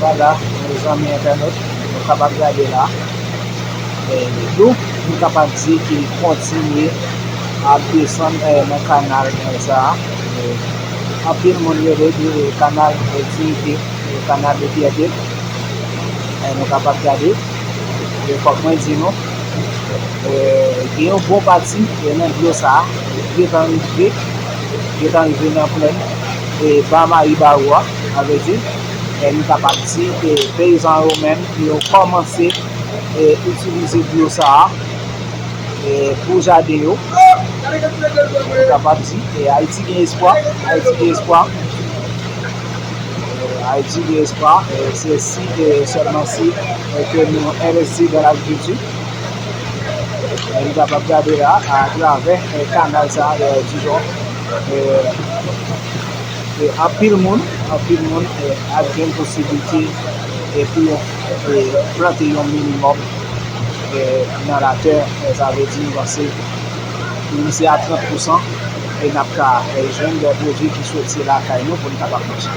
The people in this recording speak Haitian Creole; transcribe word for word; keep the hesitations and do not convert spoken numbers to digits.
Vwala, zanmi entènot, nou kapab gade la. E, dlo, nou kapab di ki kontinye ap desann, e, nan kanal, e, sa a. E, anpil moun rele li, e, kanal, e, diyite, e, kanal de fyète. E, nou kapab gade. E, fòk mwen di nou, e, gen yon bon pati, e, nan dlo sa a, gentan rive, gentan rive nan plèn, e, ba Maribawou a, sa vle di, e, nou kapab di, e, peyizan yo menm, yo kòmanse, e, itilize dlo sa a, e, pou jaden yo. Nou kapab di, e, Ayiti gen espwa, Ayiti gen espwa. E, Ayiti gen espwa, e, se si, e, sèlman si, e, ke nou envesti dans l'agriculture. E, nou kapab gade la, atravè, e, kanal sa, e, dizon, e, e, anpil moun, anpil moun, e, ap jwenn posiblite, e, pou yo, e, plante yon minimòm, e, nan latè, e, sa vle di, nou panse, nou se a trant pousan, e n ap ka, e, jwenn de pwodui ki soti lakay nou pou n kapab manje.